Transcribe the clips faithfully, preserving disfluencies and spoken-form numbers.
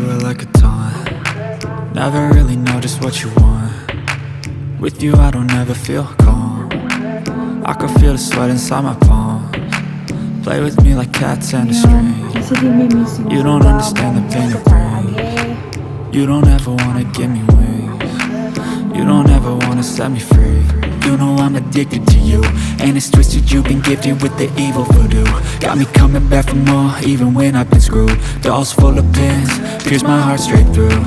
We're like a taunt. Never really know just what you want. With you, I don't ever feel calm. I can feel the sweat inside my palms. Play with me like cats and a string. You don't understand the pain of pain. You don't ever wanna give me wings. You don't ever wanna set me free. You know I'm addicted to you, and it's twisted. You've been gifted with the evil voodoo. Got me coming back for more, even when I've been screwed. Dolls full of pins, pierce my heart straight through.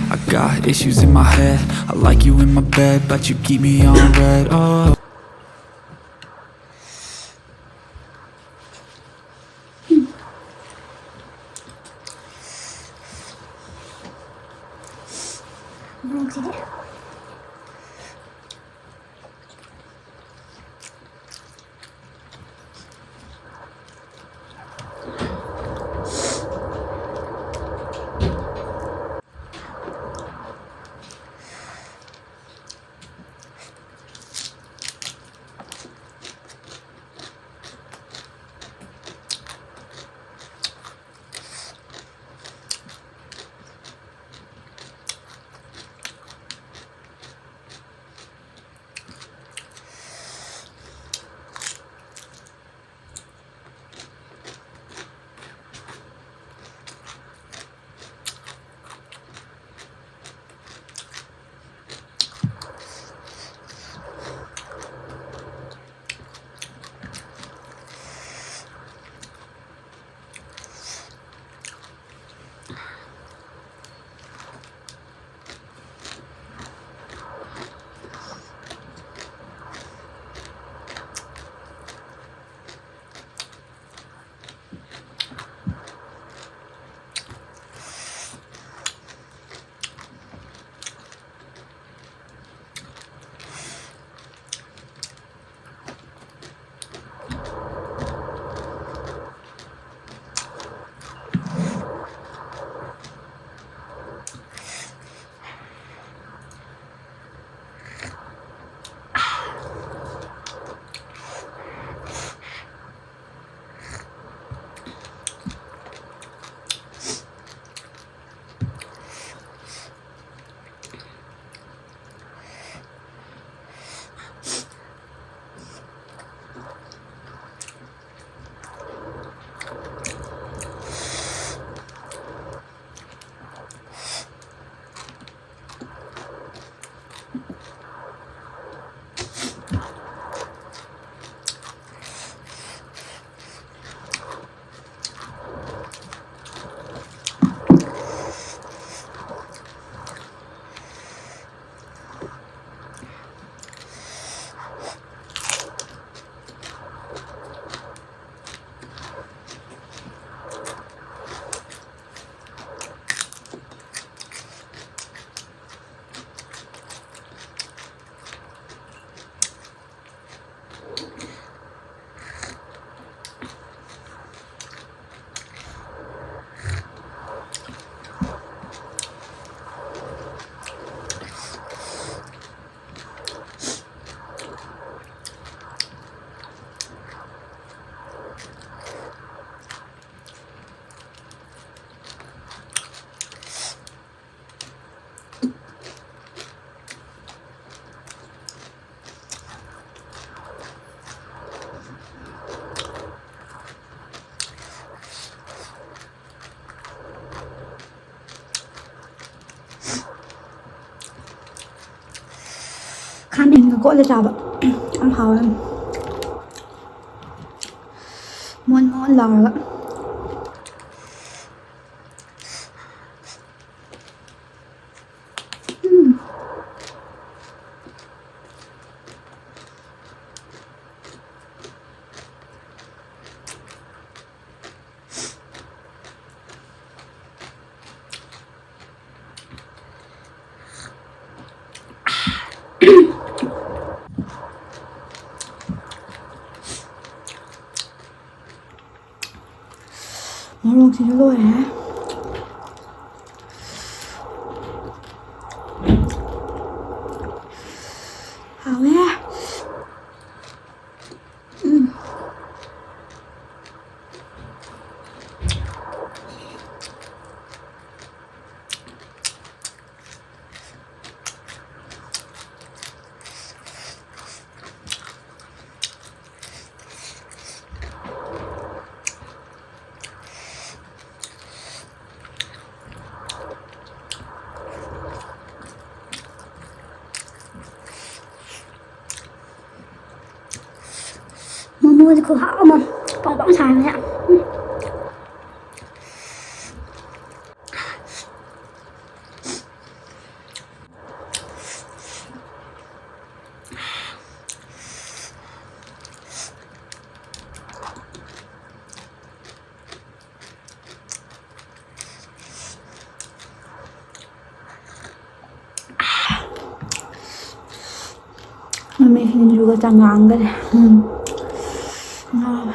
I got issues in my head. I like you in my bed, but you keep me on red. Oh. ꯀꯣꯠꯂ ꯆꯥꯕ ꯌꯥꯝ ꯍꯥꯎꯋꯦ꯫ ꯃꯣꯟ ꯃꯣꯟ ꯂꯥꯎꯔꯒ꯫ ꯎꯝ꯫ ꯃꯣꯔꯣꯛꯁꯤꯁꯨ ꯂꯣꯏꯔꯦ꯫ ꯍꯥꯎꯋꯦ꯫ ꯎꯝ꯫ ꯃꯣꯃꯣꯁꯦ ꯈꯨꯍꯥꯎ ꯑꯃ, ꯄꯣꯡ ꯄꯣꯡ ꯁꯥꯏꯕꯁꯦ꯫ ꯎꯝ꯫ ꯃꯃꯤ ꯁꯤꯡꯖꯨꯒ ꯆꯉꯥꯡꯒꯅꯦ꯫ ꯎꯝ꯫ ꯉꯥꯎꯋꯦ꯫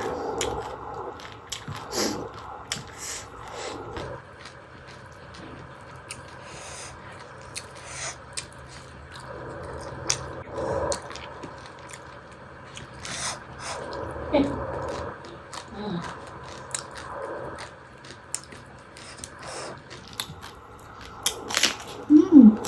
ꯎꯝ꯫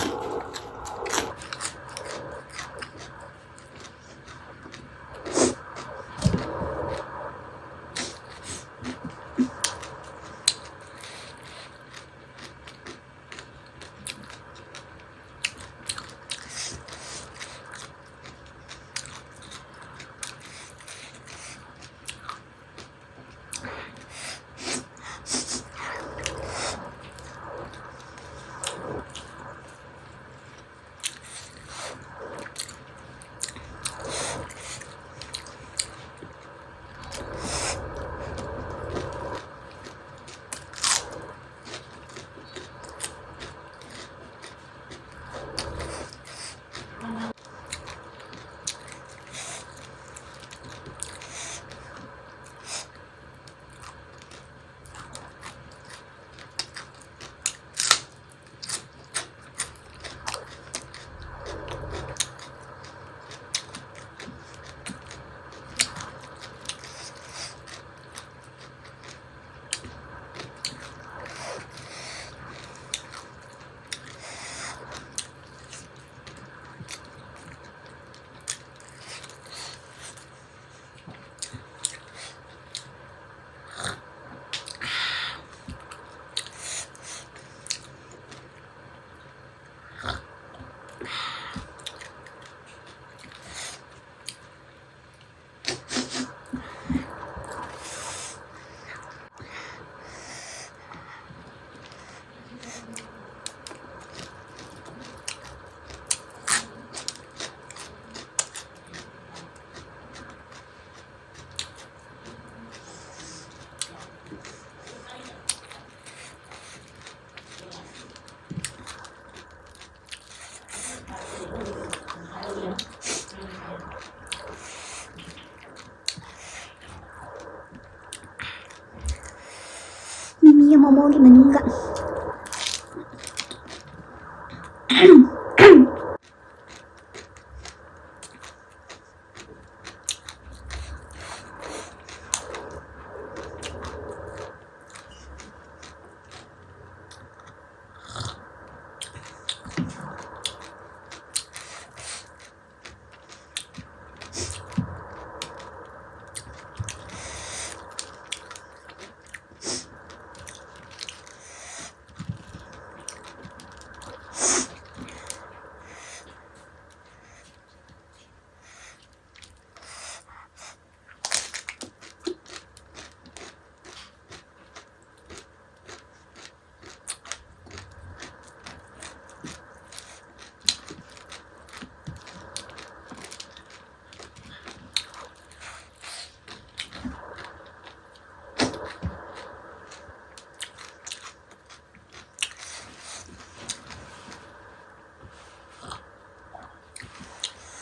ꯃꯣꯃꯣꯒꯤ ꯃꯅꯨꯡꯒ꯫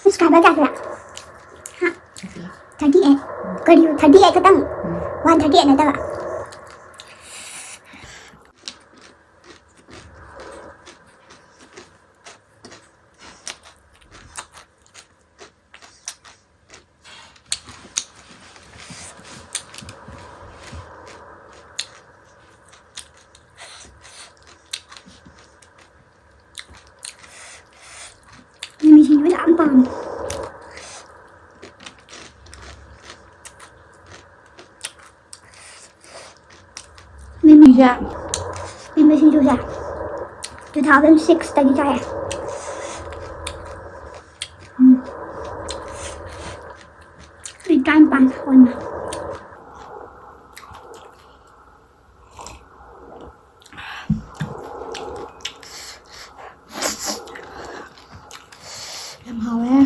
Subscriber ꯀꯌꯥ ꯁꯨꯔꯦ? ꯍꯥ? Thirty eight꯫ ꯀꯔꯤ, thirty eight ꯈꯛꯇꯪ? One thirty eight ꯅꯠꯇꯕ? ꯃꯤꯃꯤ ꯁꯤꯡꯖꯨ ꯌꯥꯝ ꯄꯥꯝꯃꯦ꯫ ꯃꯤꯃꯤꯁꯦ, ꯃꯤꯃꯤ ꯁꯤꯡꯖꯨꯁꯦ two thousand six ꯇꯒꯤ ꯆꯥꯏꯌꯦ꯫ ꯎꯝ꯫ ꯑꯩ ꯇꯔꯥꯅꯤꯄꯥꯟ ꯑꯣꯟꯕ꯫ ꯌꯥꯝ ꯍꯥꯎꯋꯦ꯫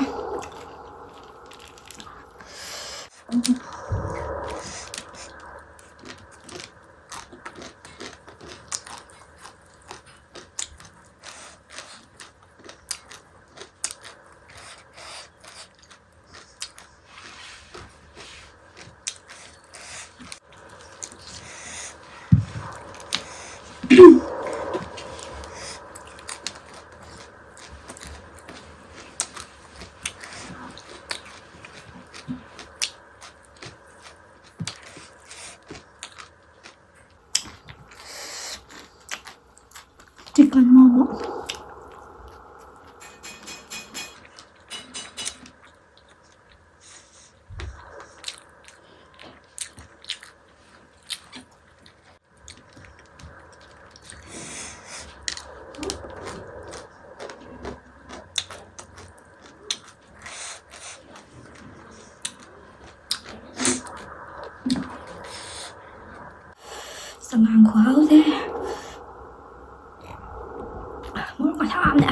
ꯉꯥꯡ ꯈꯨꯍꯥꯎꯁꯦ꯫ ꯃꯣꯔꯣꯛ ꯈꯨꯁꯥ ꯑꯃꯅꯦ꯫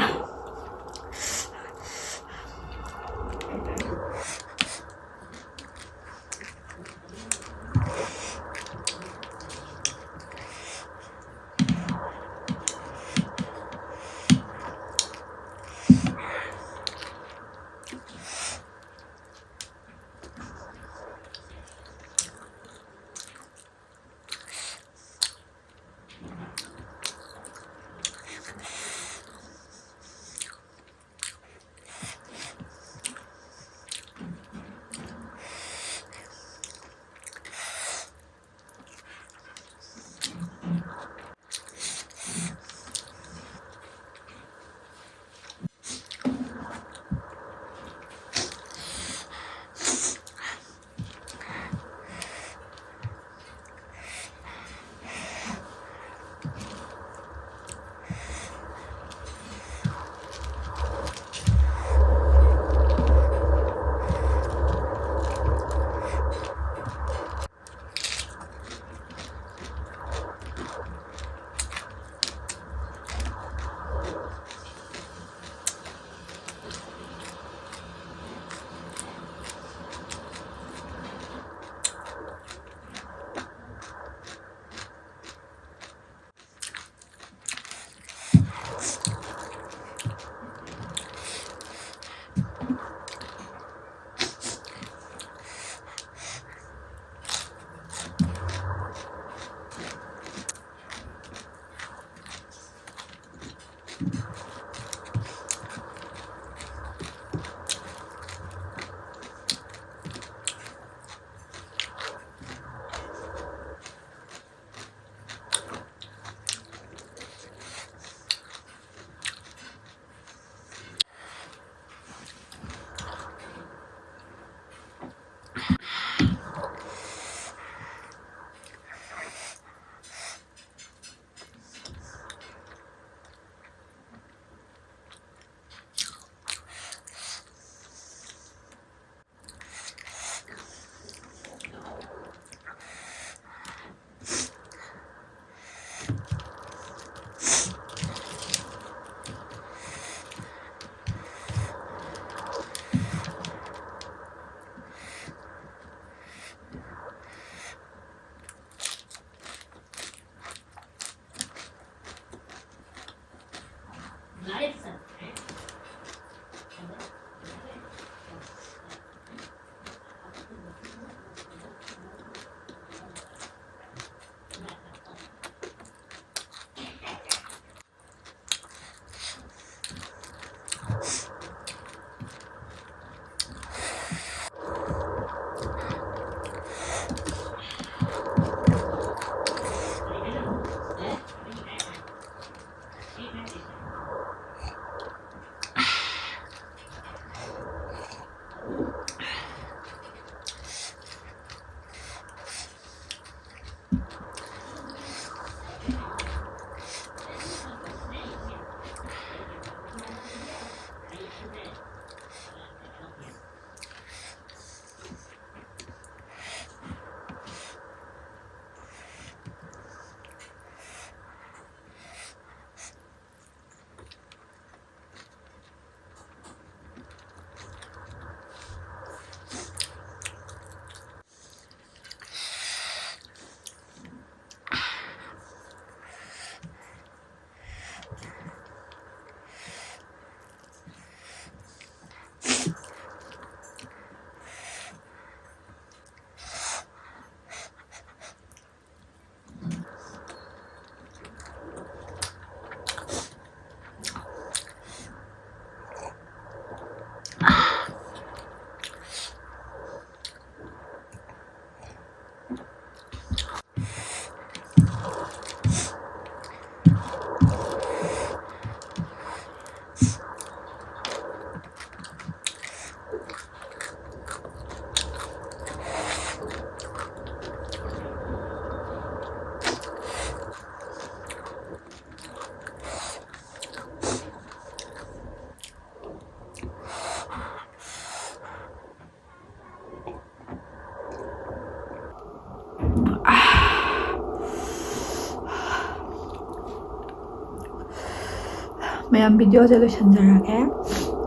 ꯃꯌꯥꯝ, videoꯁꯦ ꯂꯣꯏꯁꯤꯟꯖꯔꯒꯦ,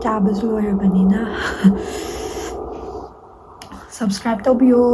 ꯆꯥꯕꯁꯨ ꯂꯣꯏꯔꯕꯅꯤꯅ꯫ Subscribe ꯇꯧꯕꯤꯌꯣ꯫